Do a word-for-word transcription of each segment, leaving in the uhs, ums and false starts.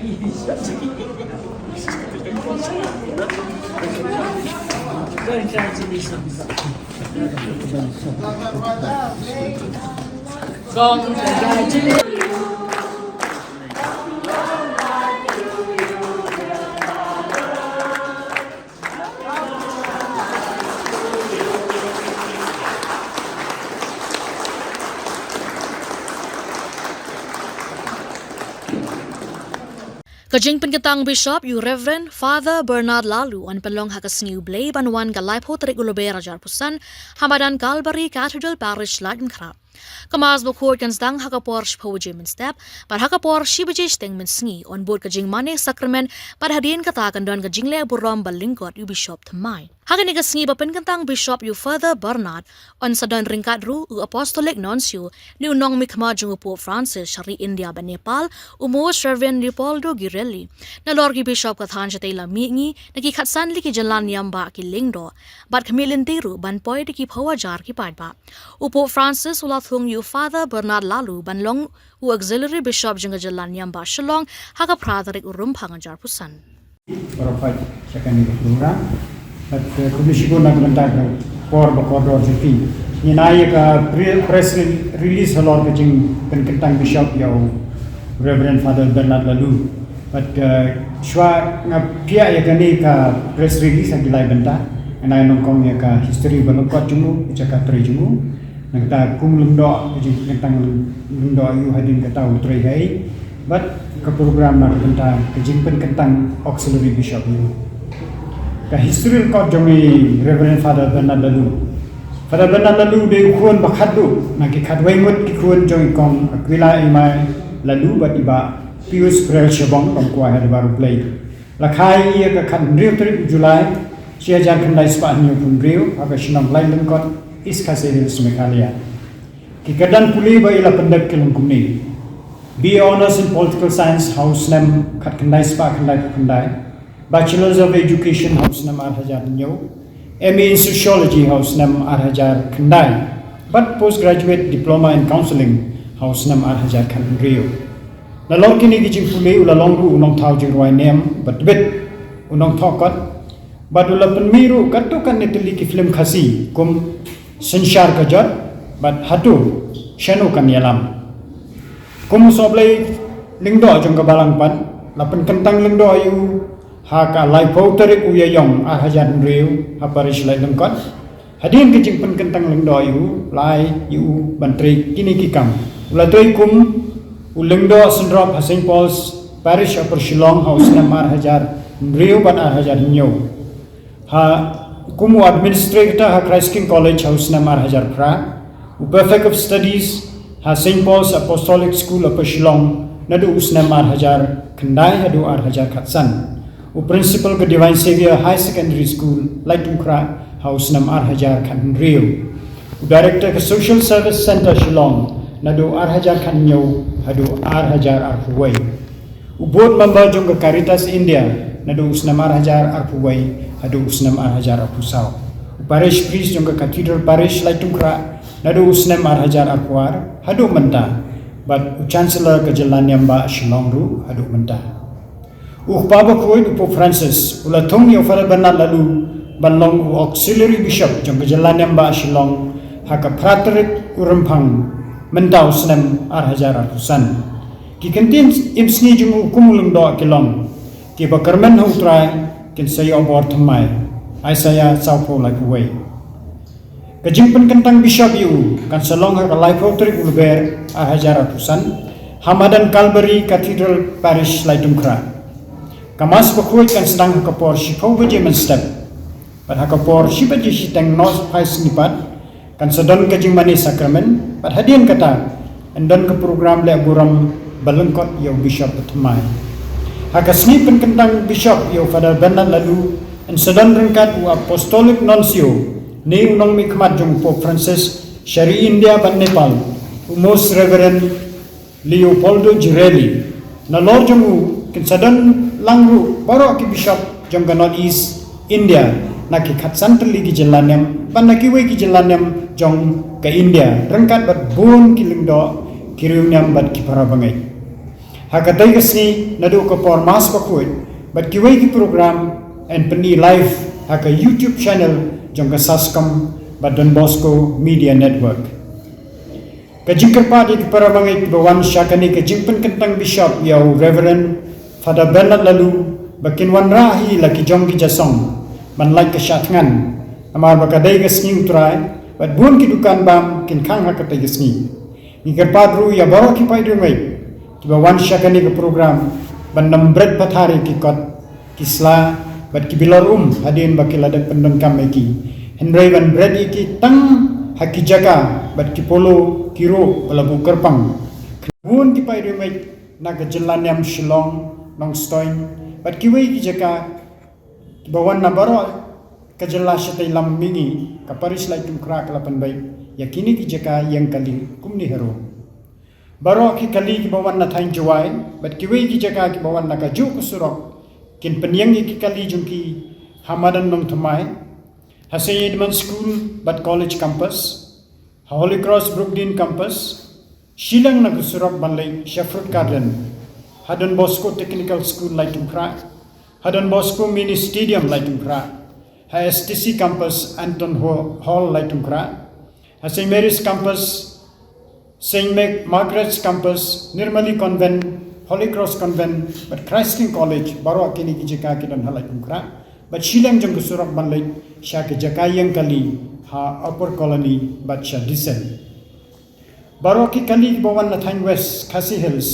Ka jingpynkyntang Bishop ïa u Reverend Father Bernard Laloo yn pynlong ha ka sngi U Blei ban wan ka laiphew tarik u Lber ar hajar arphew san ha madan Calvary Cathedral Parish Laitumkhrah. Ka Mass bakhuid kan sdang ha ka por shiphew baje mynstep bad ha ka por shi baje shiteng mynsngi yn bud ka jingmane sakramen bad hadien kata kan don ka jingleh burom ba lyngkot ïa u Bishop thymmai. Ha kane ka sngi ba pynkyntang Bishop ïa u Father Bernard yn sa don ryngkat ruh u Apostolic Nuncio ne u nongmihkhmat jong u Pope Francis sha ri India bad Nepal, u Most Reverend Leopoldo Girelli. Nalor ki Bishop ka thaiñ shatei la mihngi na ki khatsan tylli ki jylla niam ba ki lyngdoh bad ka mih lynti ruh ban poi da ki phew hajar ki paidbah. U Pope Francis u la thung ïa u Father Bernard Laloo ban long u Auxiliary Bishop jong ka jylla niam ba Shillong ha ka phra tarik u Rymphang ar hajar arphew san. Para peit sha kane ka program. Bad, eh, kumne shibun na ka bynta ka por ba kordor jong phi. Ngin ai ïa ka pre-, press re-, release halor ka jingpynkyntang Bishop ïa u Reverend Father Bernard Laloo. Bad, eh, shuwa nga pynïaid ïa kane ka press release ha ki lai bynta, ngan ai nyngkong ïa ka history ba lyngkot jong u, ïa ka jaka trei jong u. Nangta kum u lyngdoh, ka jingpynkyntang lyngdoh ïa u hadien kata u trei haei. Bad ka program na ka bynta ka jingpynkyntang Auxiliary Bishop ïa u. Ka history lyngkot jong i Reverend Father Bernard Laloo. Father Bernard Laloo u dei u khun ba khatduh na ki khatwei ngut ki khun jong i Kong Aquila Imai Laloo bad i Bah Pius Brel Shabong, Kong Kwai ha dei ba ruh Blei. La kha ïa ka khathynriew tarik u July, shi hajar khyndai spah hynñiewphew hynriew, ha ka shnong Laitumkhrah, East Khasi Hills, Meghalaya. Ki kyrdan pule ba i la pyndep ki long kumne: B A Honours in Political Science ha u snem khatkhyndai spah khyndaiphew khyndai, Bachelors of Education ha u snem ar hajar hynñiew, M A in Sociology ha u snem ar hajar khyndai, bad Postgraduate Diploma in Counselling ha u snem ar hajar khathynriew. Nalor kine ki jingpule u la long ruh u nongthaw jingrwai niam bad tbit, u nongthoh kot, bad u la pynmih ruh katto katne tylli ki film Khasi kum Synshar Ka Jot bad Hato Shano Kan Ïalam. Kum u sohblei lyngdoh jong ka Balang pat, la pynkyntang lyngdoh ïa u ha ka laiphew tarik u Ïaïong ar hajar hynriew ha parish Laitumkhrah. Hadien ka jingpynkyntang lyngdoh ïa u, la ai ïa u ban trei kine ki kam. U la trei kum u lyngdoh syndrop ha Saint Paul's Parish, Upper Shillong ha u snem ar hajar hynriew bad ar hajar hynñiew. Ha kum u administrator ha Christ King College ha u snem ar hajar phra, u Prefect of Studies ha Saint Paul's Apostolic School, Upper Shillong, naduh u snem ar hajar khyndai haduh ar hajar khatsan. U Principal ka Divine Saviour High Secondary School, Laitumkhrah, ha u snem ar hajar khathynriew. U Director ka Social Service Centre Shillong, naduh ar hajar khathynñiew haduh ar hajar arphew wei. U board member jong ka Caritas India, naduh u snem ar hajar arphew wei haduh u snem ar hajar arphew saw. U parish priest jong ka Cathedral Parish Laitumkhrah, naduh u snem ar hajar arphew ar haduh mynta. Bad u Chancellor ka jylla niam ba Shillong ruh haduh mynta. U Kpa Bakhuid u Pope Francis u la thung ïa u Father Bernard Laloo ban long u Auxiliary Bishop jong ka jylla niam ba Shillong ha ka phra tarik u Rymphang mynta u snem ar hajar arphew san. Ki kyntien im sngi jong u kum u lyngdoh ki long: Kiba kyrmen ha U Trai kin sa ïoh bor thymmai. Isaiah sawphew laiphew wei. Ka jingpynkyntang Bishop ïa u kan sa long ha ka laiphew tarik u Lber ar hajar arphew san ha madan Calvary Cathedral Parish Laitumkhrah. Ka Mass bakhuid kan sdang ha ka por shiphew baje mynstep bad ha ka por shi baje shiteng nohphai sngi pat kan sa don ka jingmane sakramen, bad hadien kata yn don ka program leh burom ba lyngkot ïa u Bishop bathymmai. Ha ka sngi pynkyntang Bishop ïa u Father Bernard Laloo yn sa don ryngkat u Apostolic Nuncio ne u nongmihkhmat jong u Pope Francis sha ri India bad Nepal, u Most Reverend Leopoldo Girelli. Nalor jong u kin sa don lang ruh baroh ki Bishop jong ka North East India, na ki khatsan tylli ki jylla niam bad na kiwei ki jylla niam jong ka India, ryngkat bad bun ki lyngdoh, ki riewniam bad ki para bangeit. Ha katei ka sngi naduh ka por Mass bakhuid bad kiwei ki program yn pyni live ha ka YouTube channel jong ka SASCOM bad Don Bosco Media Network. Ka jingkyrpad ïa ki para bangeit kiba wan sha kane ka jingpynkyntang Bishop ïa u Reverend Father Bernard Laloo ba kin wanrah hi la ki jong ki jasong ban lait ka shah thngan, namar ba ka dei ka sngi U Trai bad bun ki dukan bam kin khang ha katei ka sngi. Ngi kyrpad ruh ïa baroh ki paidbah kiba wan sha kane ka program ban nym bret pathar ïa ki kot ki sla bad ki bilor um hadien ba ki la dep pyndonkam ïa ki, hynrei ban bret ïa ki tang ha ki jaka bad ki polo ki ruh ba la buh kyrpang. Bun ki paidbah na ka jylla niam Shillong, Nongstoiñ bad kiwei ki jaka kiba wan na baroh ka jylla shatei lam mihngi ka parish Laitumkhrah ka la pynbeit ïa kine ki jaka ïeng kali kumne harum. Baroh ki kali kiba wan na thaiñ Jowai bad kiwei ki jaka kiba wan na kajuh ka surok kin pynïeng ïa ki kali jong ki ha madan Nongthymmai, ha Saint Edmund School bad College Campus, ha Holy Cross Brookdean Campus, shiliang na ka surok ban leit sha Fruit Garden, ha Don Bosco Technical School Laitumkhrah, ha Don Bosco Mini Stadium Laitumkhrah, ha S T C Campus Anton Ho- Hall Laitumkhrah, ha Saint Mary's Campus, Saint Mag- Margaret's Campus, Nirmali Convent, Holy Cross Convent bad Christ King College, baroh kine ki jaka ki don ha Laitumkhrah. Bad shiliang jong ka surok ban leit sha ki jaka ïeng kali ha Upper Colony bad sha Disen. Baroh ki kali kiba wan na thaiñ West Khasi Hills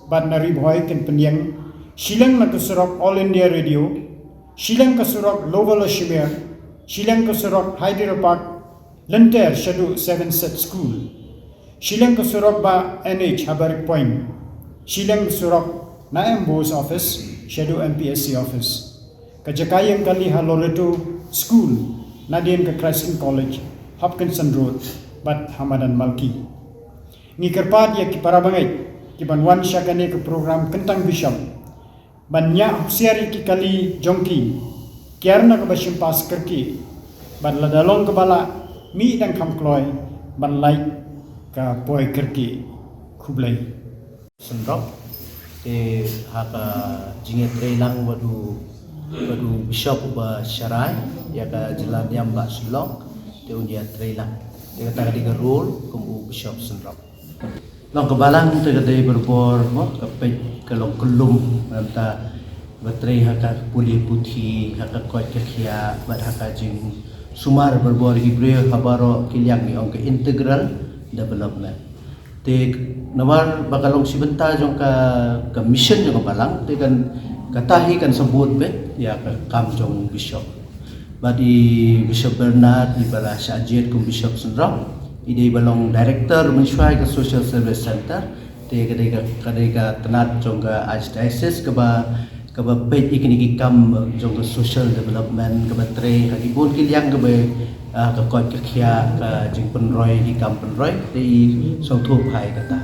bad na Ri Bhoi kin pynïeng shiliang na ka surok All India Radio, shiliang ka surok Lower Loshimer, shiliang ka surok Hyderabad, lynter shaduh Seven Set School, shiliang ka surok ba N H ha Berwick Point, shiliang ka surok na M B O S office shaduh M P S C office, ka jaka ïeng kali ha Loreto School nadien ka Christ King College, Hopkinson Road bad ha madan Malki. Ngi kyrpad ïa ki para bangeit kiban wan sha kane ka program kyntang Bishop ban ñiah husiar ïa ki kali jong ki, kiar na kaba shim pass kyrkieh bad lada long kaba lah, mih dang kham kloi ban lait ka poi kyrkieh. Khublei. Synrop. Te ha ka jingïatreilang bad u, bad u Bishop uba sharai ïa ka jylla niam Bah Shillong, te un ïatreilang. Te kata ka dei ka role kum u Bishop Synrop. Long ka balang te ka dei barabor mo, ka peit ka long kyllum, mynta ba trei ha ka pule puthi, ha ka koit ka khiah bad ha ka jingsumar barabor ïa ki briew ha baroh ki liang, ngi ong ka integral development. Te namar ba ka long shi bynta jong ka, ka mission jong ka balang, te kan, kata hi kan sabut beit ïa ka kam jong u Bishop. Bad i Bishop Bernard iba la shah jied kum Bishop Synrop, i dei ba long director mynshuwa ka Social Service Centre. Te ka dei ka, ka dei ka tnat jong ka Archdiocese kaba, kaba peit ïa kine ki kam jong ka social development, kaba trei ha ki bun ki liang, kaba, ah, ka koit ka khiah, ka jingpynroi, ki kam pynroi, te i sngewthuh bha ïa kata.